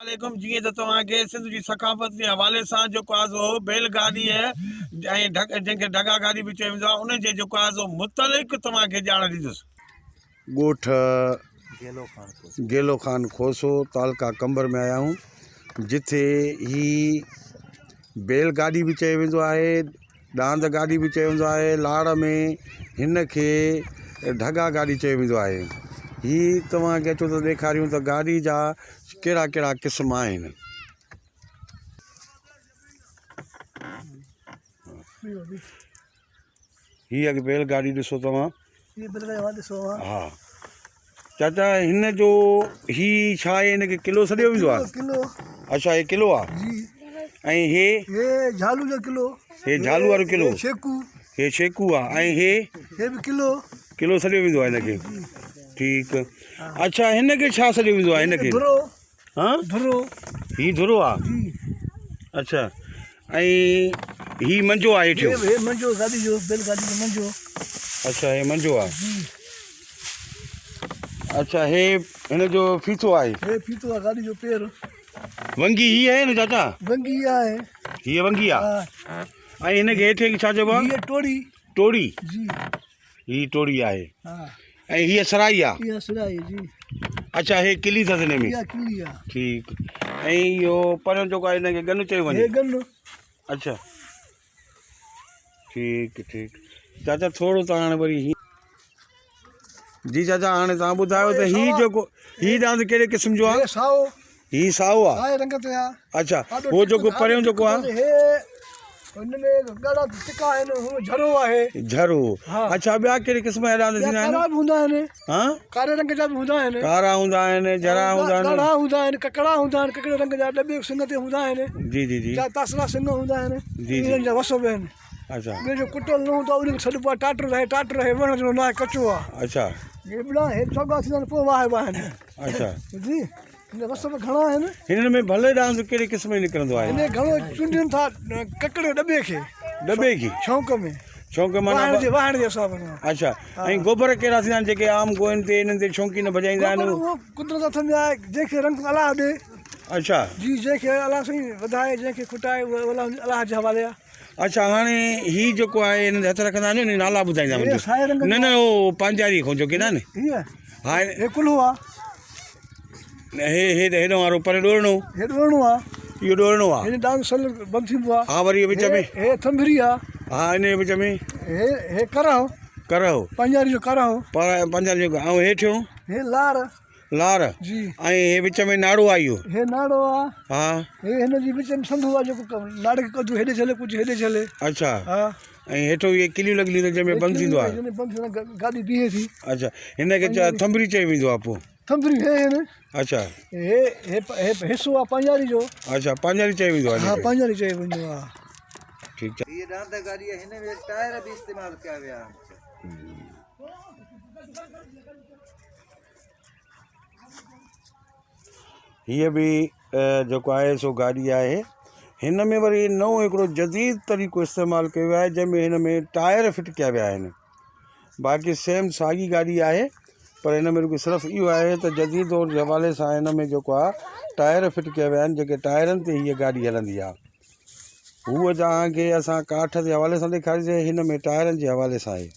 عليڪم جيئن ته توهان کي سنڌ جي ثقافت جي حوالي سان جيڪو آهي سو بيل گاڏيء ۽ جنهن کي ڍڳا گاڏي به چيو ويندو آهي ان جي جيڪو آهي سو متعلق توهان کي ڄاڻ ڏيندس. ڳوٺ گيلو خان کوسو تعلقه قمبر ۾ آيا آهيون جتي هي بيل گاڏي به چيو ويندو آهي ڏاند گاڏي به چيو ويندو آهي لاڙ ۾ هن کي ڍڳا گاڏي چيو ويندو آهي هي توهان کي اچو ته ڏيکاريون ته گاڏي جا ڪهڙا ڪهڙا قسم آهن. هي اڳ بيل گاڏي ڏسو توهان. هي بيل گاڏي ڏسو اوهان. ها چاچا هن جو هي ڇا آهي هن کي قلعو سڏيو ويندو آهي؟ قلعو اڇا هي قلعو آهي جي. ۽ هي هي جهالو جو قلعو. هي جهالو وارو قلعو. شيڪو. هي شيڪو آهي ۽ هي هي به قلعو. قلعو سڏيو ويندو آهي هن کي. ٺيڪ اڇا هن کي ڇا سڏيو ويندو آهي هن کي؟ ڌرو. ها ڌرو. هي ڌرو آهي. جي. اڇا ۽ هي منجو آهي هيٺيون. هي منجو گاڏي جو بيل گاڏي جو منجو. اڇا هي منجو آهي. جي. اڇا هي هن جو ڦيٿو آهي. هي ڦيٿو آهي گاڏي جو پير. ونگي هي آهي نه چاچا؟ ونگي آهي. هي ونگي آهي. ها. ۽ هن کي هيٺ ڇا چئبو آهي؟ هي ٽوڙي. ٽوڙي. جي. هي ٽوڙي آهي. ها. ۽ هيء سرائي آ. اها سرائي جي. اڇا هي ڪلي اٿس هن ۾. اها ڪلي آ. ٺيڪ ۽ اهو پريون جيڪو آهي هن کي ڳن چيو وڃي. هي ڳن. اڇا ٺيڪ ٺيڪ چاچا ٿورو تان هاڻي وري هي جي چاچا هاڻي تان ٻڌايو ته هي جيڪو هي ڏاند ڪهڙي قسم جو آ؟ هي سائو. هي سائو آ. سائي رنگ تي آ. اڇا هو جيڪو پريون جيڪو آ. هي هن ۾ ڳاڙها ٽڪا آهن هو جھرو آهي. جھرو اڇا ٻيا ڪهڙي قسم جا ڏاند ٿيندا آهن؟ ڪارا به هوندا آهن. ها ڪاري رنگ جا به هوندا آهن. ڪارا هوندا آهن جھرا هوندا آهن. ڳاڙها هوندا آهن ڪڪڙا هوندا آهن ڪڪڙي رنگ جا ڏٻي سنگ تي هوندا آهن. جي جي جي. جا تاسلا سنگ هوندا آهن. جي جي. انهن جا وس به آهن. اڇا. ٻيو جو ڪٽل نه هوندو آهي ان کي سڏبو آهي ٽاٽر آهي ٽاٽر آهي وڻ جو نه آهي ڪچو آهي. اڇا. هي ٻڙا هي چوڳا ٿيندا آهن پوء واهبا آهن. اڇا. جي هن رس به گهڻا آهن. هنن ۾ ڀلي ڏاند ڪهڙي قسم جو نڪرندو آهي؟ هن ۾ گهڻو چونڊين ٿا ڪڪڙ ڏٻي کي. ڏٻي کي؟ شونق ۾. شونق معنيٰ واهڻ جي واهڻ جي حساب سان. اڇا ۽ گوبر ڪهڙا ٿيندا آهن جيڪي عام گوهن تي انهن تي شونقي نه ڀڄائيندا آهن؟ گوبر اهو قدرت هٿ ۾ آهي جنهن کي رنگ الله ڏي. اڇا. جي جنهن کي الله سائين وڌائي جنهن کي کٽائي اهو الله جي حوالي آهي. اڇا هاڻي هي جيڪو آهي هن تي هٿ رکندا آهيو ني نالا ٻڌائيندا هي سائي رنگ نه نه هو پانجاري کان جو ڪيڏا نه هي ها هي ڪلهو آ هي هي هيڏو وارو پر ڏورڻو هي ڏورڻو آ اهو ڏورڻو آ هن ڏانگ سل بند ٿيندو آ ها وري وچ ۾ هي ٿنڀري آ ها ان جي وچ ۾ هي هي ڪرهو ڪرهو پنجاري جو ڪرهو پر پنجاري جو ۽ هيٺيون هي لار لار جي ۽ هي وچ ۾ ناڙو آ اهو. هي ناڙو آ. ها. هي هن جي وچ ۾ سنڌو آ جيڪو ناڙي کي ڪجهه هيڏي جهلي ڪجهه هيڏي جهلي. اڇا. ها. ۽ هيٺو اهي ڪليون لڳليون اٿن جنهن ۾ بند ٿيندو آ. جنهن ۾ بند ٿيندو آ گاڏي بيهي ٿي. اڇا هن کي ٿنڀري چيو ويندو آ پوء. ٿنڀري هي هن. اڇا. هي هي هي حصو آ پنجاري جو. اڇا پنجاري چيو ويندو آ. ها پنجاري چيو ويندو آ. ٺيڪ. هيء ڏاند گاڏي هن ۾ ٽائر به استعمال ڪيا ويا آهن. هيء به جيڪو آهي سو گاڏي آهي. هن ۾ وري نئون هڪڙو جديد طريقو استعمال ڪيو ويو آهي جنهن ۾ هن ۾ ٽائر فٽ ڪيا ويا آهن. باقي سيم ساڳي گاڏي آهي پر هن ۾ رڳو صرف اهو آهي ته جديد دور جي حوالي سان هن ۾ جيڪو آهي ٽائر فٽ ڪيا ويا آهن جيڪي ٽائرن تي هيء گاڏي هلندي آهي. هوء جهان کي اسان ڪاٺ جي حوالي سان ڏيکاريسي هن ۾ ٽائرن جي حوالي سان آهي.